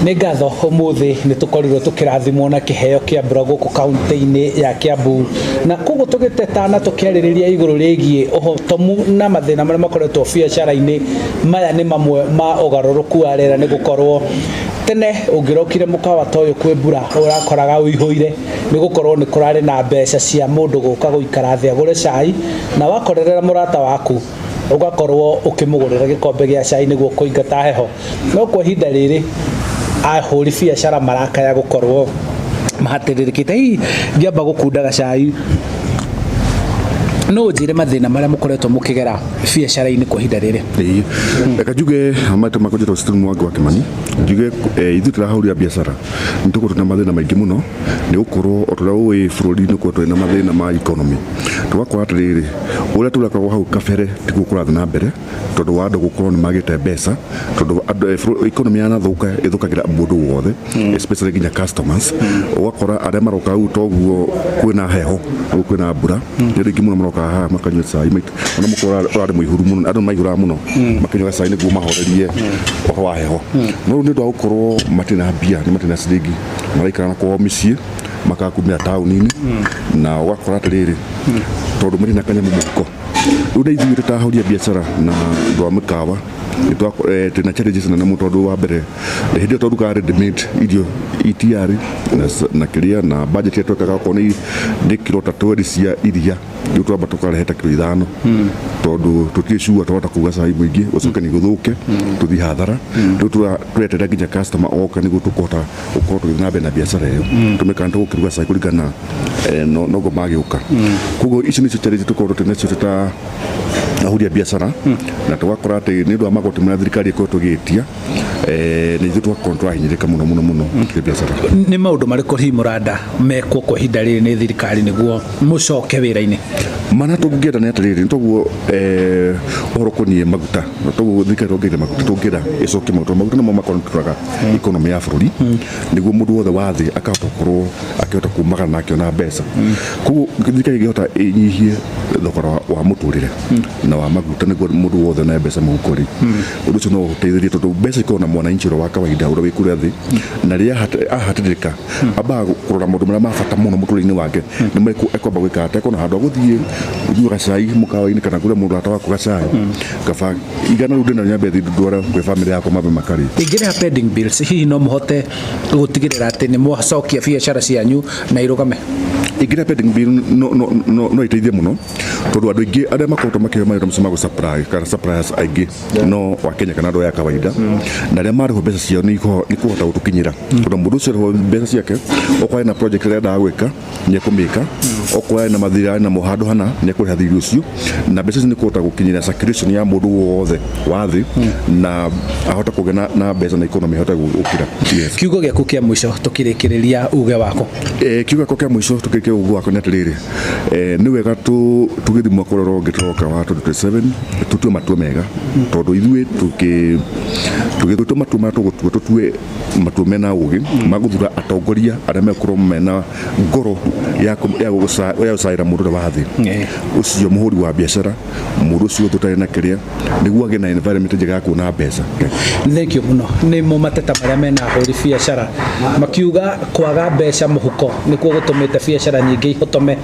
Nĩ ngatho. Ũmũthĩ nĩ tũkorirwo tũkĩrathimwo na kĩheo kĩa mbura gũkũ kaunti-inĩ ya Kiambu, na koguo tũgĩteta na tũkĩarĩrĩria igũrũ rĩgiĩ ũhotomu na mathĩna marĩa makoretwo biacara-inĩ. Maya nĩ mamwe ma ũgarũrũku wa rĩera, nĩ gũkorwo tene ũngĩrokire mũkawa ta ũyũ kwĩ mbura, ũrakoraga ũihũire, nĩ gũkorwo nĩ kũrarĩ na mbeca cia mũndũ gũka gũikara thĩ agũre cai, na wakorerera mũrata waku ũgakorwo ũkĩmũgũrĩra gĩkombe gĩa cai nĩguo kũingata heho. No kwa ihinda rĩrĩ ahũri biacara marakaya gũkorwo mahatĩrĩrĩkĩte. Hihi ngĩamba gũkunda gacai, no ũnjĩre mathĩna marĩa mũkoretwo mũkĩgera biacara-inĩ kwa ihinda rĩrĩ? Ĩĩ, reka njuge maitũ makwa, njĩtagwo Stephen Mwangi wa Kimani. Njuge ithuĩ tũrahũrĩra biacara nĩ tũkoretwo na mathĩna maingĩ mũno, nĩ gũkorwo o ta ũrĩa ũĩ bũrũri-inĩ ũkoretwo wĩna mathĩna ma economy. Tũgakora atĩrĩrĩ, ũrĩa tũrekagwo hau kabere tiguo kũrathiĩ na mbere, tondũ wa andũ gũkorwo nĩ magĩte mbeca, tondũ andũ economy yanathũka ĩthũkagĩra mũndũ wothe, especially nginya customers. Ũgakora arĩa maroka hau toguo kwĩna heho, ũguo kwĩna mbura, nĩ andũ aingĩ mũno maroka haha makanyua cai. Ona mũkora ũrarĩ mũihũru mũno, andũ maihũraga mũno makĩnyua cai nĩguo mahorerie ũhoro wa heho. No rĩu nĩ ũndũ wa gũkorwo matirĩ na mbia, nĩ matirĩ na ciringi, maraikara na kwao mĩciĩ, makaga kumĩra taũni-inĩ, na ũgakora atĩrĩrĩ, tondũ matirĩ na kanyamũ mũhuko. Rĩu na ithuĩ tũtahũria biacara na andũ a mĩkawa twĩna challenges nene mũno, tondũ wa mbere hĩndĩ ĩyo twarugaga ready made irio itiarĩ na kĩrĩa na budget ĩrĩa twekaga, okorwo nĩ kiro ta 20 cia iria, rĩu twamba tũkarehe ta kiro 5, tondũ tũtirĩ sure twahota kuga cai mũingĩ ũcoke nĩ gũthũke tũthiĩ hathara. Rĩu tũreterera nginya customer oka nĩguo tũkũhota gũkorwo tũgĩthiĩ na mbere na biacara ĩyo, tũmenye kana tũgũkĩruga cai kũringana noguo magĩũka. Koguo icio nĩcio challenge tũkorwo twĩ nacio ta ahũri a biacara, na tũgakora atĩ nĩ ũndũ wa magoti marĩa thirikari ĩkoretwo ĩgĩtia, nĩ ithuĩ tũgakorwo tũrahinyĩrĩka mũno mũno mũno kĩ biacara. Nĩ maũndũ marĩkũ hihi mũranda mekwo kwa ihinda rĩrĩ nĩ thirikari nĩguo mũcoke wĩra-inĩ? Mana tũngĩenda nĩ atĩrĩrĩ, nĩ toguo ũhoro ũkoniĩ maguta, toguo thirikari tongeire maguta, tũngĩenda ĩcokie maguta. Maguta nĩmo makontroraga economy ya bũrũri, nĩguo mũndũ wothe wa thĩ akahota gũkorwo akĩhota kumagara na akĩona mbeca. Koguo thirikari ĩngĩhota ĩnyihie thogora wa mũtũrĩre na wa maguta nĩguo mũndũ wothe one mbeca mũhuko rĩ, ũndũ ũcio no ũteithĩrĩrie, tondũ mbeca ikoragwo na mwananchi ũrĩa wa kawaida, ũrĩa wĩ kũrĩa thĩ, na rĩrĩa ahatĩrĩrĩka ambaga kũrora maũndũ marĩa ma bata mũno mũtũrĩre-inĩ wake nĩ marĩkũ ekwamba gwĩka, atĩ akorwo na handũ ha gũthiĩ kũnyua gacai mũkawa-inĩ kana kũrĩa mũndũ arata waku gacai, kaba 100 rĩu ndĩna nyambe thiĩ ndware kwĩ bamĩrĩ yakwa mambe makarĩe. Ingĩrĩha pending bills, hihi no mũhote gũtigĩrĩra atĩ nĩ mwacokia biacara cianyu na irũgame? Ingĩrĩa pending bill no iteithie mũno, tondũ andũ aingĩ arĩa makoretwo makĩheo marĩtwa macio ma gũ supply kana suppliers aingĩ no wa Kenya kana andũ aya a kawaida, na arĩa marĩhwo mbeca ciao nĩ ikũhota gũtũkinyĩra, tondũ mũndũ ũcio arĩhwo mbeca ciake, okorwo ena project ĩrĩa endaga gwĩka nĩ ekũmĩka, okorwo ena mathirĩ arĩ namo handũ hana nĩ ekũrĩha thirĩ ũcio, na mbeca icio nĩ ikũhota gũkinyĩra circulation ya mũndũ wothe wa thĩ na ahote kũgĩa na mbeca na economy ĩhote gũkĩra, yes. Kiugo gĩaku kĩa mũico tũkĩrĩkĩrĩria uge wako? Kiugo gĩakwa kĩa mũico tũkĩrĩkia uge wakwa nĩ atĩrĩrĩ, nĩ wega tũgĩthiĩ mwaka ũrĩa ũngĩ tũroka wa 2027 tũtue matua mega, tondũ ithuĩ tũgĩtua matua marĩa tũgũtua, tũtue matua mena ũgĩ ma gũthura atongoria arĩa megũkorwo mena ngoro ya gũcaĩra mũndũ ũrĩa wa thĩ, ũcio mũhũri wa biacara, mũndũ ũcio ũtarĩ na kĩrĩa, nĩguo agĩe na environment njega ya kuona mbeca. Thank you mũno. Nĩ mo mateta marĩa mena ahũri biacara, makiuga kwaga mbeca mũhuko nĩkuo gũtũmĩte biacara nyingĩ ihotome,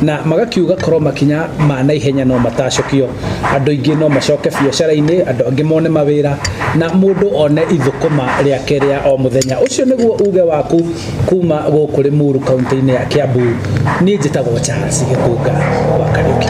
na magakiuga korwo makinya ma naihenya no matacũkio, andũ aingĩ no macoke biacara-inĩ, andũ angĩ mone mawĩra na mũndũ one ithũkũma rĩake rĩa o mũthenya. Ũcio nĩguo uge waku kuma gũkũ Limuru, kaunti-inĩ ya Kiambu. Niĩ njĩtagwo Charles Gĩkunga wa Kariũki.